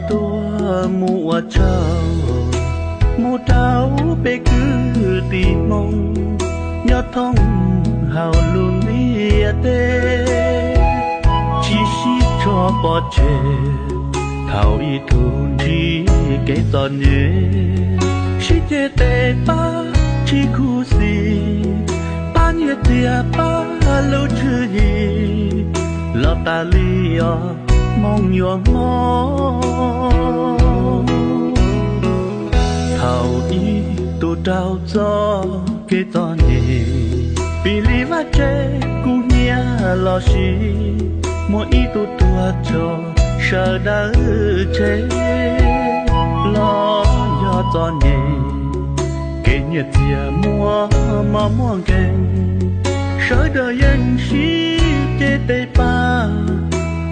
tuaj mus ua tsaug, mus rau peb kwv tij Hmoob nyob thoob hauv lub ntiaj teb. Tsis sib tshuam pov tseg thaum ib tug ntsib kev txom nyem, sib ceg tes pab tsis khuv xim, pab nyiaj txiag pab lub tswv yim, los tas li os Hmoob yuav mob. Thaum ib tug raug txoj kev txom nyem, vim li vaj tse kub hnyiab los sis muaj ib tug tuag tso sawv daws tseg, los yog txom nyem kev nyiaj txiag muaj mob muaj nkeeg, sawv daws yeej sib ceg tes pab,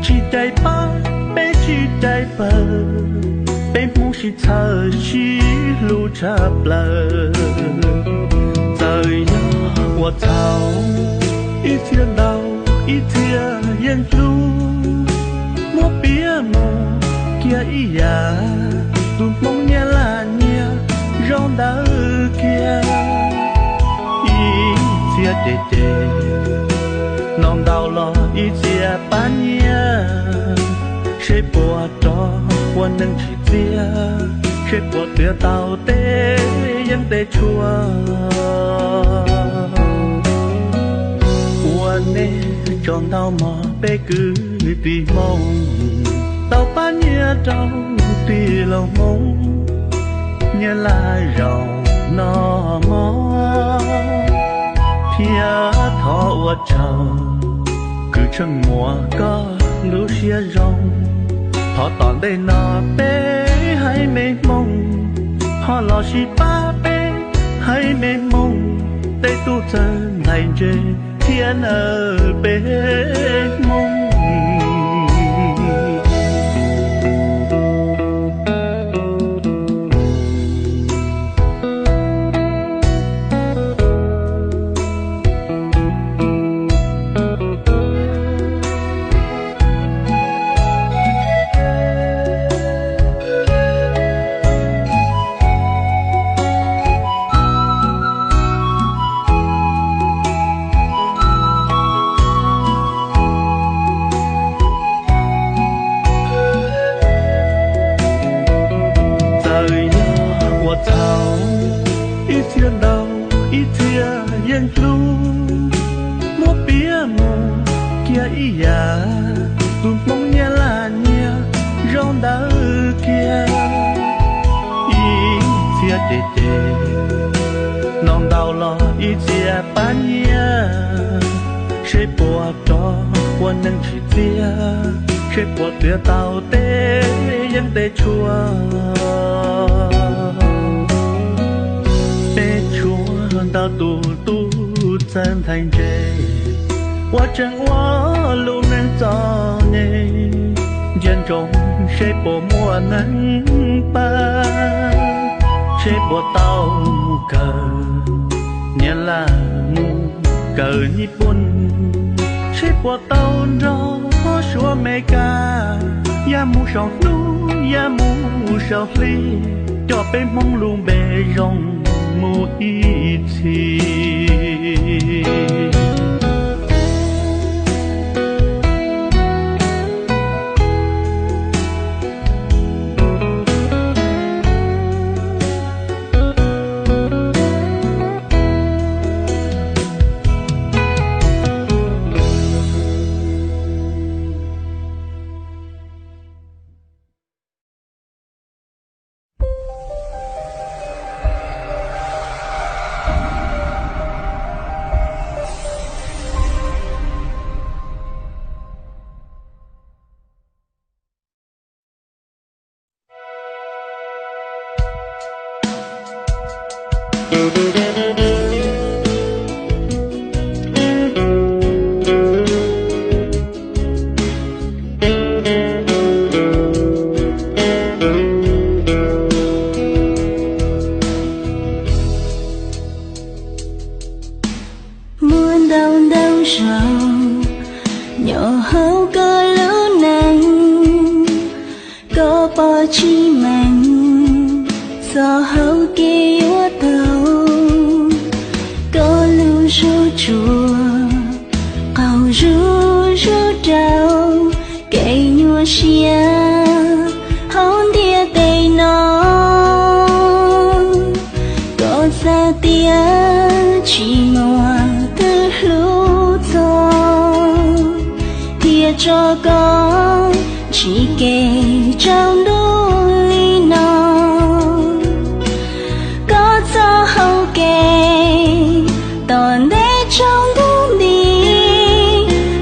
tsis cais pab peb tsis cais pawg, peb Hmoob sib txhawj sib hlub tshaj plaws. Txawm yog ua txhaum ib txhia ntau ib txhia yeej hlub, muab piav mus kiag ib yam, tus Hmoob nyias laj nyias zoo ntawd kiag. Ib txhia cem cem, hnov ntau los ib txhia pab nyiaj, seb puas rov ua neej tsim txiaj, seb puas txiav tau tej yeeb tej tshuaj. Ua nej tsaug ntau mog peb kwv tij Hmoob, tau pab nyiaj rau tij laug Hmoob, nyias laj zaum noj mov, thiab thov ua tsaug kwv Tsheej Muas koj lub siab zoo. Thov tom ntej no peb haiv me Hmoob ho los sib pab peb haiv me Hmoob, tej tub txawg ntxhais ntse thiab nawb peb Hmoob. Txawm yog ua txhaum ib txhia ntau ib txhia yeej hlub, muab piav mus kiag ib yam, tus Hmoob nyias laj nyias zoo ntawd kiag. Ib txhia cem cem, hnov ntau los ib txhia pab nyiaj, seb puas rov ua neej tsim txiaj, seb puas txiav tau tej yeeb tej tshuaj. Peb tshuav ntau tus tub txawg ntxhais ntse uas tseem ua lub neej txom nyem, ntsia ntsoov seb puas muaj neeg pab, seb puas tau mus kawm Nyab Laj, mus kawm Nyij Pooj, seb puas tau nrog Suav Mes Kas, yam mus saum hnub yam mus saum hli, coj peb Hmoob lub npe zoo mus ib txhis. Muaj ntau ntau zaus nyob hauv koj lub neej, koj pom Txoj hau kev yuav tau koj lub suab tsuas, qaug zug zog rau kev nyuaj siab hauv ntiaj teb no. Koj xav tias tsis muaj twg hlub txog, thiaj tso koj ntsib kev tsaus ntuj li no. Koj txoj hau kev tom ntej tsaus ntuj nti,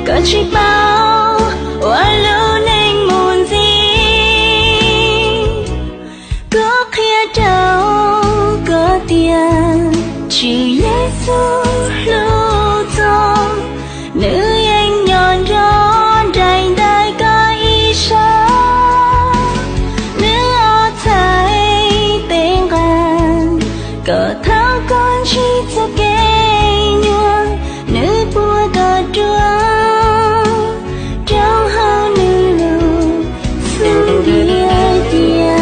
koj tsis paub ua lub neej mus ntxiv. Kuv qhia rau koj tias Tswv Yexus hlub txog, nws yeej nyob nrog nraim ntawm koj ib sab. Nws los txhais tes nqa koj thaum koj ntsib txoj kev nyuaj, nws puag koj dua rau hauv nws lub xub ntiag cia.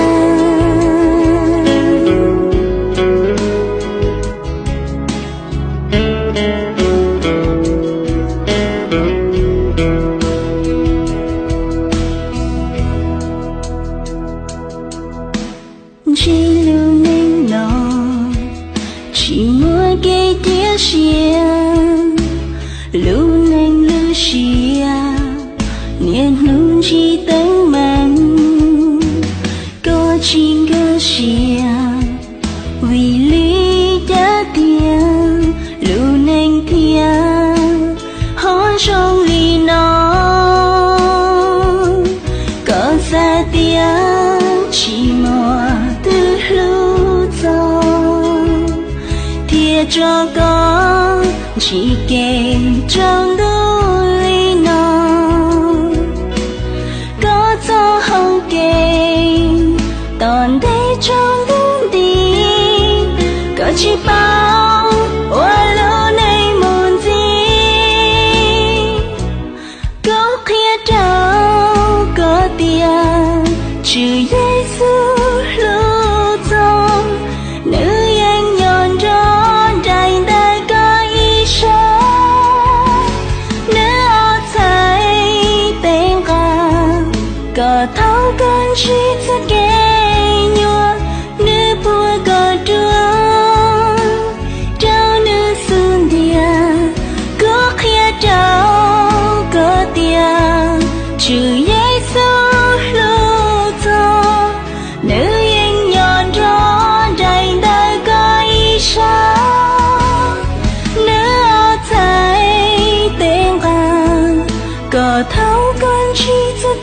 Ntsib lub neej no tsis muaj kev cia siab, lub neej lub siab niaj hnub ntsib teeb meem, koj tsis nkag siab. Vim li cas tiag lub neej thiaj ho zoo li no? Koj xav tias tsis muaj twg hlub txog, thiaj tso koj ntsib kev tsaus ntuj li no. Koj txoj hau kev tom ntej tsaus ntuj nti, koj tsis paub ua lub neej mus ntxiv. Kuv qhia rau koj tias Tswv Yexus hlub txog, nws yeej nyob nrog nraim ntawm koj ib sab. Nws los txhais tes nqa koj thaum koj ntsib txoj kev nyuaj, nws puag koj dua rau nws xub ntiag. Kuv qhia rau koj tias Tswv Yexus hlub txog, nws yeej nyob nrog nraim ntawm koj ib sab. Nws los txhais tes nqa koj thaum koj ntsib txoj